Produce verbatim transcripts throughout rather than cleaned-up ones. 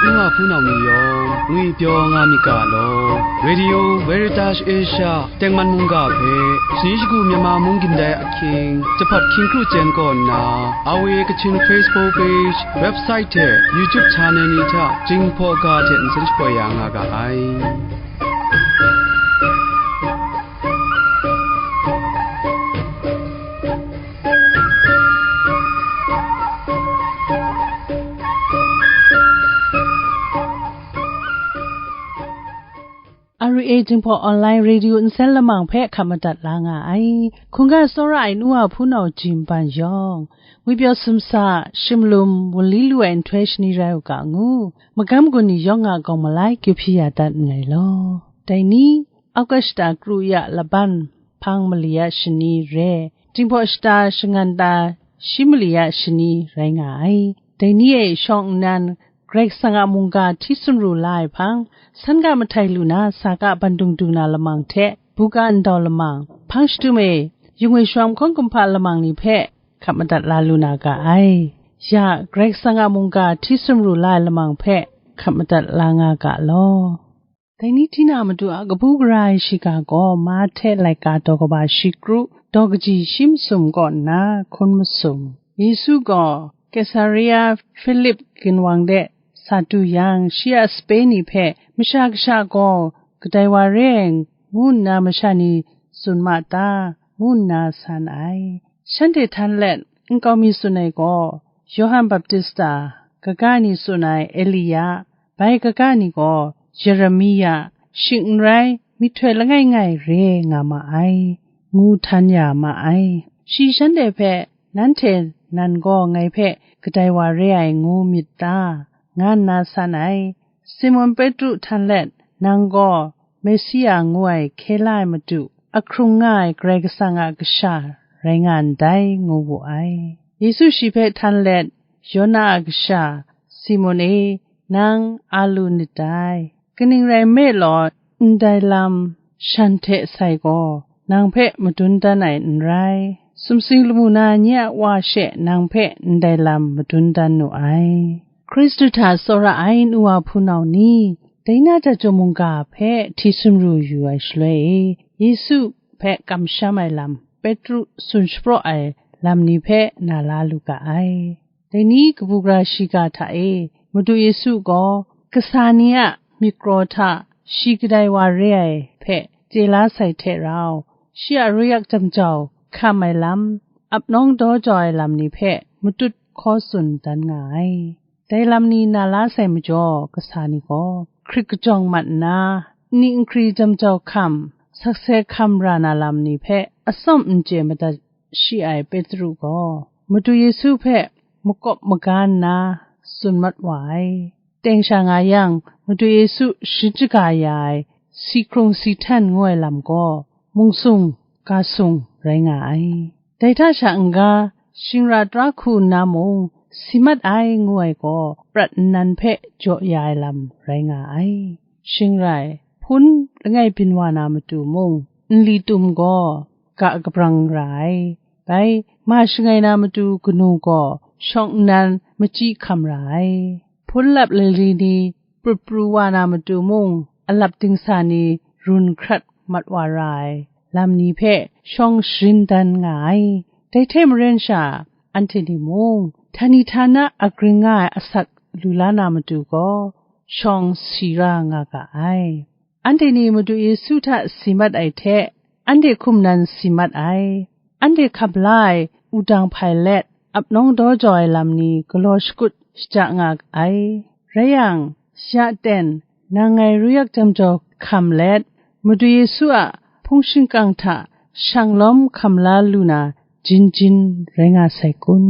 N wa hpunau ni yawng ngwipyaw nga myit ga law, Radio Veritas Asia tengman mungga hpe shani shagu Myanmar mung gindai ahkying, jahpat hkying kru chyen kaw nna, R V A Kachin Facebook page, website hte YouTube channel ni hta Jinghpaw ga hte nsen shapoi ya nga ga ai. R V A Jinghpaw Online Radio nsen lamang hpe hkap madat la nga ai. Hkungga tsawra ai nu wa hpunau jimban yawng, ngwipyaw sumsa, shimlum, wunli lu ai nhtoi shani rai u ga ngu, magam gun ni yawng a gawng malai kyu hpyi ya dat nngai law. Dai ni, Augusta kru ya laban hpang mali ya shani re, Jinghpaw shata shangan ta shi mali ya shani rai nga ai. Dai ni e shawng nnan, Karai Kasang a mungga hti sumru la ai hpang, san ga mahtai lu na, sa ga bandung du na lamang hte, buga ndau lamang, hpang shadum e, yungwi shawm hkawng kumhpa lamang ni hpe hkap madat la lu na ga ai. Ya, Karai Kasang a mungga hti sumru la ai lamang hpe hkap madat la nga ga law. Dai ni hti na matu a kabu gara ai shiga gaw Mahte laika daw kaba shi kru, daw kaji shi masum kaw nna hkun masum. Yesu gaw Kaisarea Hpilip ginwang de sa du yang, shi a sape ni hpe, Masha Kasha gaw kadai wa re ai, ngu nna masha ni tsun ma ta? Ngu nna san ai. Shanhte htan let, nkau mi tsun ai gaw, Yawhan Baptista, kaga ni tsun ai Elia, bai kaga ni gaw Yeremia, shing n rai, myihtoi langai ngai re nga ma ai, ngu htan ya ma ai. Shi shanhte hpe, "Nanhte nan gaw ngai hpe kadai wa re ai ngu myit ta?" nga nna san ai. Simon Petru htan let, "Nang gaw Mesia ngu ai hkye la ai Madu, ahkrung nga ai Karai Kasang a Kasha rai nga ndai," ngu wu ai. Yesu shi hpe htan let, "Yona a kasha, Simon e, nang a lu nit dai. Kaning rai nme law, ndai lam shan hte sai gaw, nang hpe madun dan ai n rai. Sumsing lamu na nye a Wa she nang hpe ndai lam madun dan nu ai." Hkristu hta tsawra ai nu wa hpunau ni, dai na Dajaw mungga hpe hti sumru yu ai shaloi e, Yesu hpe kamsham ai lam, Petru tsun shapraw ai lam ni hpe na la lu ga ai. Dai ni kabu gara shiga hta e, Madu Yesu gaw kasa ni a myit kraw hta shi kadai wa re ai hpe chye la sai hte rau, shi a ruyak jamjau hkam ai lam, ap nawng daw jau ai lam ni hpe matut hkaw tsun dan nga ai. Dai lam ni na la sai majaw, kasa ni gaw hkrit kajawng mat nna, ni nkri jamjau hkam, sakse hkam ra na lam ni hpe atsawm n chye madat shi ai Petru gaw, Madu Yesu hpe makawp maga nna tsun mat wa ai. Teng sha nga yang, Madu Yesu sharin shaga ya ai si hkrung si htan ngu ai lam gaw, mungsung ga sung rai nga ai. Dai hta sha n-ga, shing ra tra hku nna mung si mat ai ngu ai gaw, prat nnan hpe jaw ya ai lam rai nga ai. Shing rai, hpun langai byin wa na matu mung, nli tum gaw ga kabrang ra ai. Bai, ma shangai na matu kanu gaw shawng nnan machyi hkam ra ai. Hpun lap lali ni prut pru wa na matu mung, alap dingsa ni run hkrat mat wa ra ai lam ni hpe shawng sharin dan nga ai. Dai hte maren sha, anhte ni mung, htani htana agring nga ai asak lu la na matu gaw, shawng si ra nga ga ai. Anhte ni Madu Yesu hta si mat ai hte, anhte hkum nan si mat ai. Anhte hkam la ai wudang hpai let, ap nawng daw jau ai lam ni galaw shakut shaja nga ai. Rai yang, ya ten, nang ngai ruyak jamjau hkam let, Madu Yesu a hpung shingkang hta shang lawm hkam la lu na, jin jin rai nga sai kun?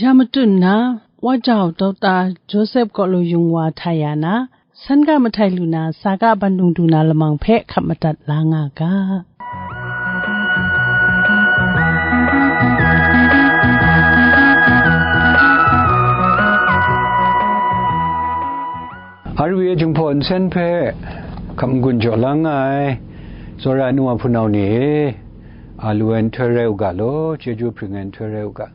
Ya matut nna, Wa Jau Dokta Joseph Kalu Yung Wa hta ya na, san ga mahtai lu na, sa ga bandung du na lamang hpe hkap madat la nga ga. Arwi e Jinghpaw nsen hpe hkap n-gun jaw la nga ai, tsawra ai nu wa hpunau ni e, a lu ai nhtoi rai u ga law, chyeju hpring ai nhtoi rai u ga.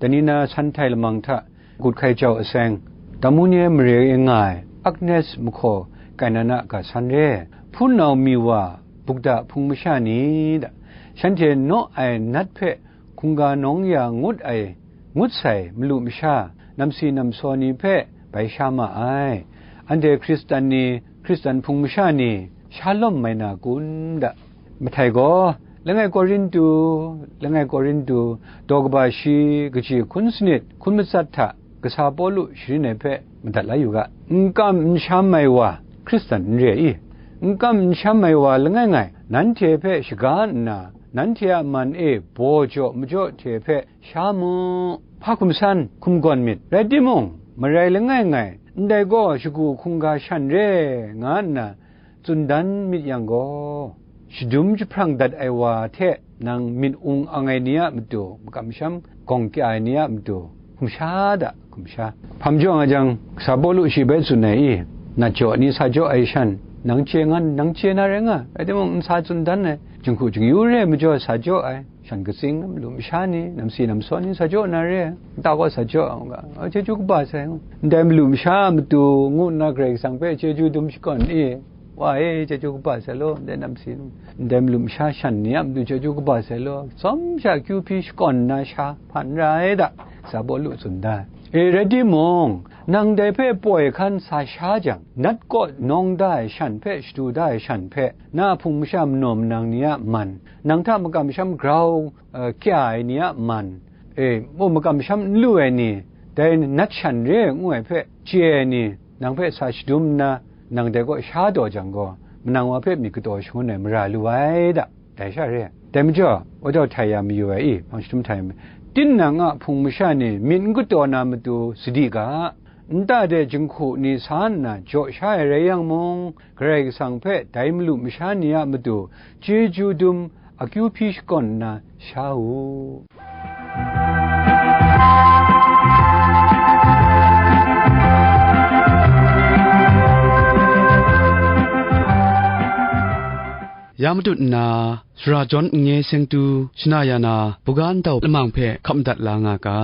Dai ni na san htai lamang hta, Gut Hkai Jau Aseng, Tamu ni ai mare e nga ai Agnes mahkaw Kainana ga san re, hpunau mi wa, bukda hpung masha ni da, shanhte naw ai nat hpe hkungga nawng ya ngut ai, ngut sai malu masha, namsi namsaw ni hpe bai sha ma ai. Anhte Hkristan ni, Hkristan hpung masha ni, sha lawm mai na kun da? Mahtai gaw, langai Korintu, langai Korintu, daw kaba shi, kaji hkun sanit, hkun matsat hta, kasa Pawlu sharin ai hpe madat la yu ga. N kam n sham ai wa, Hkristan n re i? N kam n sham ai wa langai ngai, nanhte hpe shaga nna, nanhte a man e baw jaw majaw hte hpe sha mu, hpa hkum san, hkum gawn myit, rai timung, marai langai ngai, ndai gaw shagu hkungga shan re, nga nna tsun dan myit yang gaw, shadum jahprang dat ai wa hte nang myit ung ang ai ni a matu, makam sham gawng kya ai ni a matu, hkum sha da, hkum sha. Hpa majaw nga jang, kasa Pawlu shi bai tsun ai i, nat jaw ni sa jaw ai shan, nang chye nga, nang chye na rai nga, rai timung, nsa tsun dan ai, jinghku jingyu re majaw sa jaw ai, shan katsing, malu masha ni, namsi namsaw ni sa jaw na re, nta gaw sa jaw ai, ngu ga, a, chyeju kaba sai, ngu. Ndai malu masha a matu ngu nna Karai Kasang hpe chyeju dum shakawn i, Wa e, chyeju kaba sai law, ndai namsi, ndai malu masha shan ni a matu chyeju kaba sai law, tsawm sha akyu hpyi shakawn nna sha hpan ra ai da, sa Pawlu tsun da. E, rai timung, nang dai hpe poi hkan sa sha jang, nat kaw nawng da ai shan hpe, shadu da ai shan hpe, na hpung masha manaw manang ni a man, nang hta makam sham grau, eh, kya ai ni a man, e, mu makam sham n lu ai ni, dai nat shan re ngu ai hpe chye ai ni, nang hpe sa shadum nna, nang dai kaw sha taw jang gaw, manang wa hpe myit kataw shangun ai mara lu ai da, dai sha re. Dai majaw, wa jau htai ya mayu ai i, hpang shadum htai ya mayu, tinang a hpung masha ni myit n kataw na matu sadi ga, nta de jinghku ni sa nna jaw sha ai rai yang mung, Karai Kasang hpe dai malu masha ni a matu chyeju dum akyu hpyi shakawn nna sha u. Ya matut nna, sara jawn n-, nge seng tu shana ya na, buga ntau lamang hpe hkap madat la nga ga.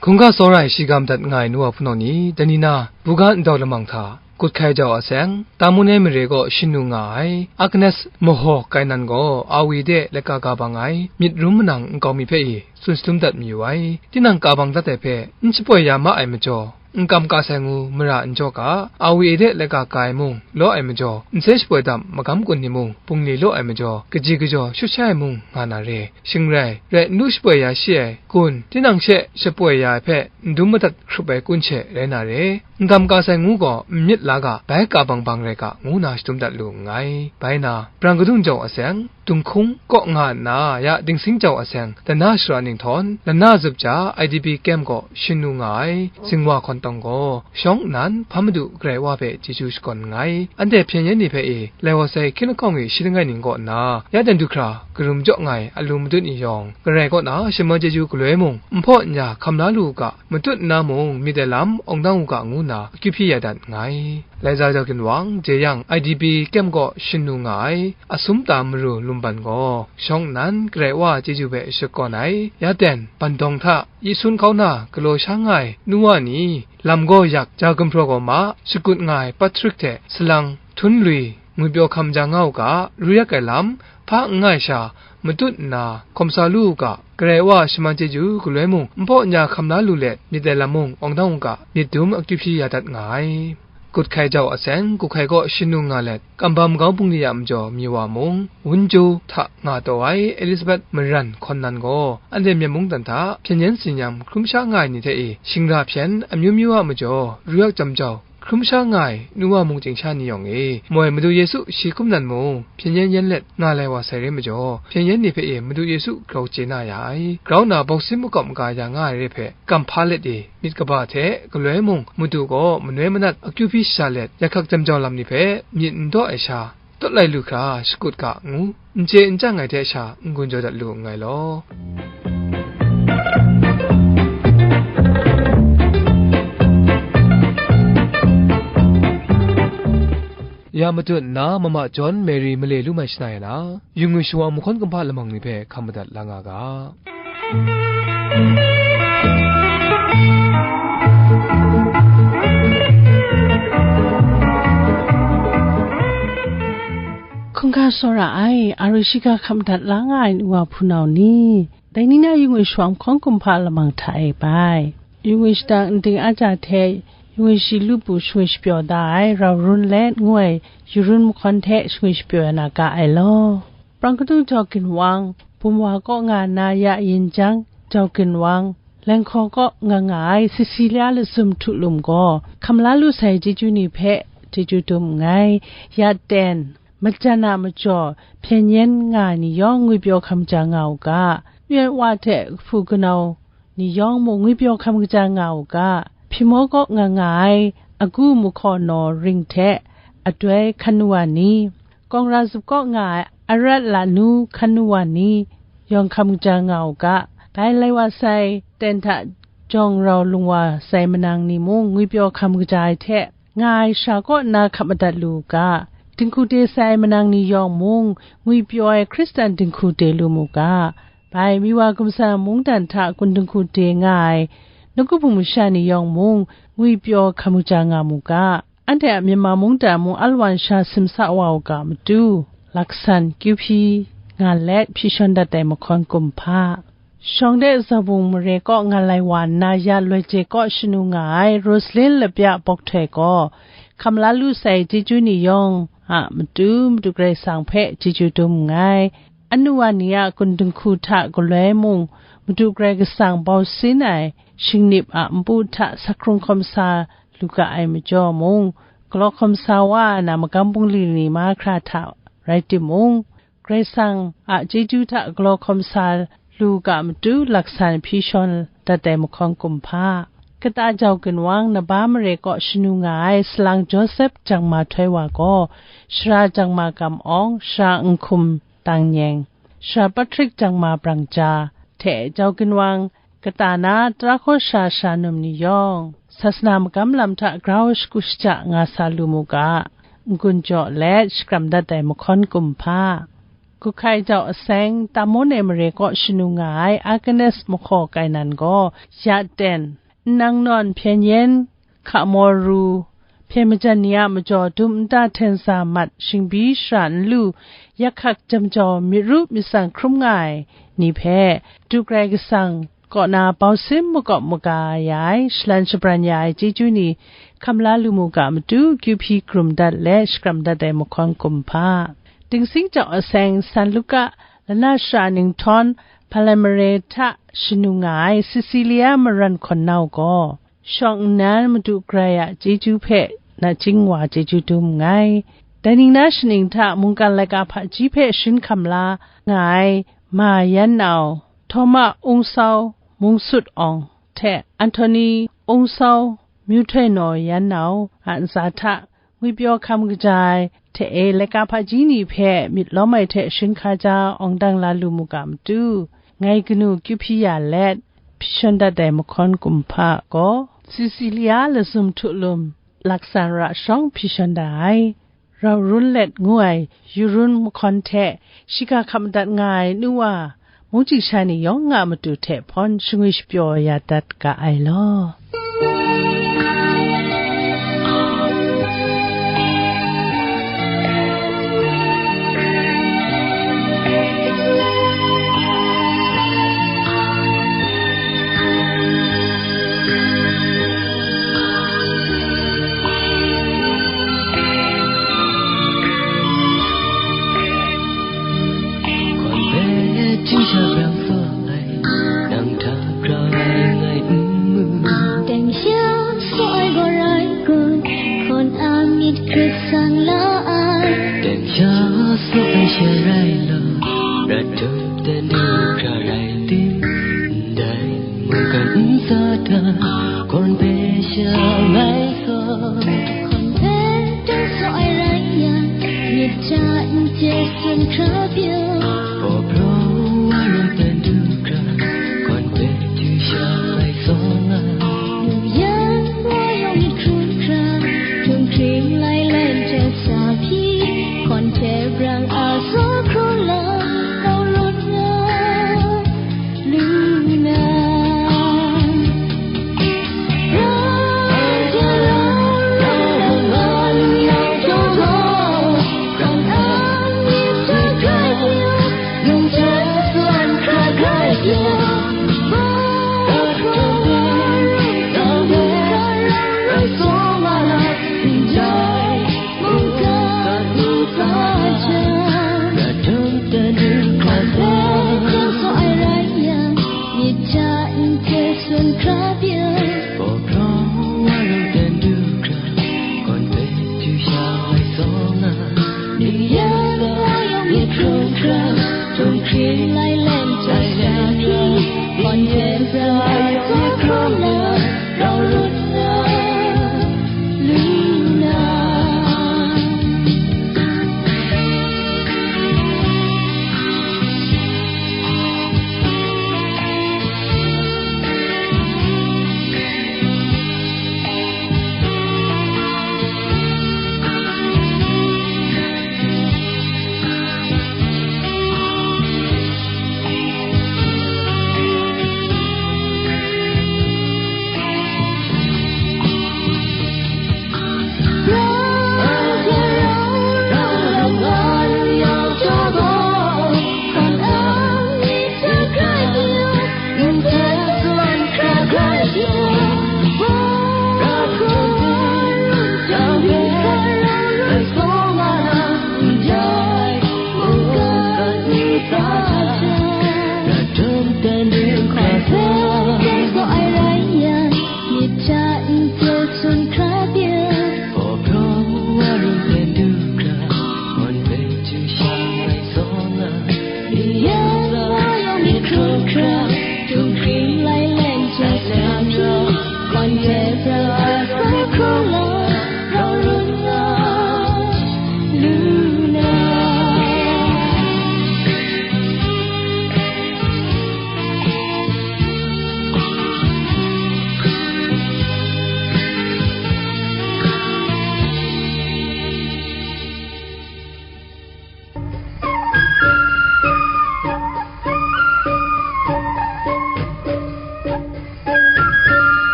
Hkungga tsawra ai shi ga madat nga ai nu wa hpunau ni, dai ni na, buga ntau lamang hta, Gut Hkai Jau Aseng, Tamu ni ai mare gaw shanu nga ai, Agnes Mahaw Kainan gaw, Awi de laika ka bang ai, myit rum manang nkau mi hpe i, tsun shadum dat mayu ai. Tinang ka bang dat ai hpe, n shapoi ya ma ai majaw, n kam ka sai ngu mara n jaw ga, Awi e de laika ka ai mung law ai majaw, nse shapoi dam magam kun ni mung bungli law ai majaw, kaji kajaw shut sha ai mung nga na re. Shing rai, rai n lu shapoi ya shi ai kun, tinang she shapoi ya ai hpe n dum madat hkrup ai kun she rai na re. N kam ka sai ngu gaw n myit la ga, bai ka bang bang rai ga, ngu na shadum dat lu nngai. Bai na, Brang Kadung Jau Aseng, Dunghkung kaw nga nna ya Dingsing Jau Aseng, Dana Shara Ninghtawng, Lana Zup Ja, I D P kem gaw shanu nga ai, Zingwa Hkawn Tawng gaw, shawng nnan, hpa madu Karai Wa hpe chyeju shakawn nngai. Anhte hpyen yen ni hpe e, lai wa sai hkying lahkawng e shi langai ning kaw nna, ya dan du hkra, karum jaw nga ai alu madun ni yawng, Karai kaw na shaman chyeju galoi mung, n hpaw n ya hkam la lu u ga, matut nna mung myit ai lam awng dang u ga ngu nna akyu hpyi ya dat nngai. Laiza jau ginwang, jeyang, I D P kem gaw shanu nga ai, asum ta maru lumban gaw, shawng nnan Karai Wa chyeju hpe shakawn ai, ya ten, bandawng hta, yi sun hkau na galaw sha nga ai, nu wa ni, lam gaw yak, ja gumhpraw gaw ma, shakut nga ai Patrick hte salang, htunlwi, ngwipyaw hkam ja nga u ga, ru yak ai lam, hpa n nga ai sha, matut nna, hkawm sa lu u ga, Karai Wa a shaman chyeju galoi mung, n hpaw n ya hkam la lu let, myit ai lam mung awng dang u ga, myit dum akyu hpyi ya dat nga ai. Kut hkai jau a seng, kut hkai kaw shanung nga let, kam bam kau bungli a majaw mi wa mung, wunju hta nga taw ai Elizabeth maran hkawn nan gaw, anhte Myen mungdan hta hpyen yen tsin-yam hkrum sha nga ai ni hte e, shingra hpyen amyu myu a majaw, ruyak jam jau hkrum sha nga ai nu wa mungchying sha ni yawng e, moi Madu Yesu shi hkum nan mung, hpyen yen yen let nga lai wa sai re majaw, hpyen yen ni hpe e Madu Yesu grau chye na ya ai, grau nna bawk sin makawp maga ya nga ai re hpe, kam hpa let e, myit kaba hte galoi mung, Madu gaw manoi manat akyu hpyi shaja let, ya hkak jam jau lam ni hpe myit n daw ai sha, tawt lai lu hkra shakut ga, ngu n chye n chyang ai hte sha n-gun jaw dat lu nngai law. Ya matut nna, mama John Mary male lu mai shana ya na, yu ngwi shawa mahkawn kumhpa lamang ni hpe hkam madat la nga ga. Hkungga tsawra ai, a ru shiga hkam dat la nga ai nu wa hpunau ni, dai ni na yu ngwi shawa mahkawn kumhpa lamang hta e bai. Yu ngwi shadang nding a ja hte, yu ngwi shi lu bu shangwi shapyaw da ai, rau run let ngu ai, yu run mahkawn hte shangwi shapyaw ya na ga ai law. Prang kadu jau ginwang, bum wa kaw nga na ya yin jang, jau ginwang, Lenghkaw kaw nga nga ai Cecilia lazum htu lum gaw, hkam la lu sai chyeju ni hpe chyeju dum nngai. Ya ten, majan a majaw, hpyen yen nga ai ni yawng ngwipyaw hkam ja nga u ga, n-gun wa hte kahpu kanau ni yawng mung ngwipyaw hkam kaja nga u ga, Hpyimaw kaw nga nga ai agu mahkaw naw ring hte adoi hkan wa ni, Kawng ra zup kaw nga ai arat lanu hkan wa ni yawng hkam kaja nga u ga, bai lai wa sai ten hta jawng rau lung wa sai manang ni mung ngwipyaw hkam kaja ai hte nga ai sha kaw nna hkap madat lu u ga, dinghku de sai manang ni yawng mung ngwipyaw ai Hkristan dinghku de lu mu ga, bai mi wa gumsang mungdan hta gun dinghku de nga ai nawku bum masha ni yawng mung ngwipyaw hkam kaja nga mu ga. Anhte a Myanmar mungdan mung alawan sha simsa wa u ga matu, laksan kyu hpyi nga let hpyi shawn dat ai mahkawn kumhpa. Shawng de zaubung mare kaw nga lai wa nna ya loi je kaw shanu nga ai Rosalin Lapya Bawk Htoi gaw, hkam la lu sai chyeju ni yawng a matu Madu Karai Kasang hpe chyeju dum nngai. Anu wa ni a gun dinghku hta galoi mung, Madu Karai Kasang bau sin ai shingnip a npu hta sakhkrung hkawm sa lu ga ai majaw mung, galaw hkawm sa wa ai na magam bungli ni mahkra hta rai timung, Karai Kasang a chyeju hta galaw hkawm sa lu ga matu laksan hpyi shawn dat ai mahkawn kumhpa. Kata jau ginwang Naba mare kaw shanu nga ai Salang Josep Jangma Htoi wa gaw, Sara Jangma Kam Awng, Sara Nhkum Tang Nyeng, Sara Patrick Jangma Brang Ja, hte jau ginwang kata na tara hkaw sha sara num ni yawng, sasana magam lam hta grau shagu shaja nga sa lu mu ga, n-gun jaw let shakram dat ai mahkawn kumhpa. Guhkai jau aseng, Tamone mare kaw shanu nga ai Agnes mahkaw kai nan gaw, ya ten, nnang nawn hpyen yen, hka maw ru, hpyen majan ni a majaw dum nta hten sa mat, shingbi shara n lu, yak hkak jam jau myit ru myit tsang hkrum nga ai ni hpe, Madu Karai Kasang kaw na bau sin makawp maga ya ai, shalan shabran ya ai chyeju ni hkam la lu mu ga matu, kyu hpyi hkrum dat let shakram dat ai mahkawn kumhpa. Dingsing jau aseng, San Luka lana shara ninghtawng, Palai mare hta shanu nga ai Cecilia Maran Hkawn Nau gaw, shawng nnan Madu Karai a chyeju hpe nachying wa chyeju dum nngai. Dai ning na shaning hta mungkan laika hpaji hpe shin hkam la nga ai Ma Yan Nau, Htawma Ungsau Mungsut Awng, hte Anthony Ungsau Myu Htoi Naw Yan Nau a ntsa hta, ngwipyaw hkam kaja ai hte e, laika hpaji ni hpe myit lawm ai hte shin hkaja awng dang la lu mu ga matu, ngai kanu kyu hpyi ya let, hpyi shawn dat ai mahkawn kumhpa gaw, Cecilia lazum htu lum, laksan ra shawng hpyi shawn da ai, rau run let ngu ai yu run mahkawn hte, shiga hkap madat nga ai nu wa, mungchying sha ni yawng a matu hte hpawn shangwi shapyaw ya dat ga ai law.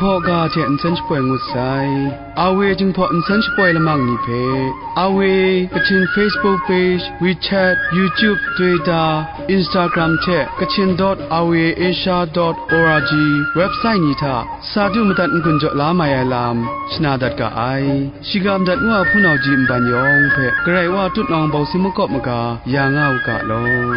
Hkaw ga hte nsen shapoi ngut sai. Awe Jinghpaw nsen shapoi lamang ni hpe, Awe Kachin Facebook page, WeChat, YouTube, Twitter, Instagram hte Kachin dot awe asia dot org website ni hta sa du madat n-gun jaw la mai ai lam shana dat ga ai. Shiga madat ngu a hpunau ji nban yawng hpe Karai Wa tutnawng bawsing makawp maga ya nga u ga law.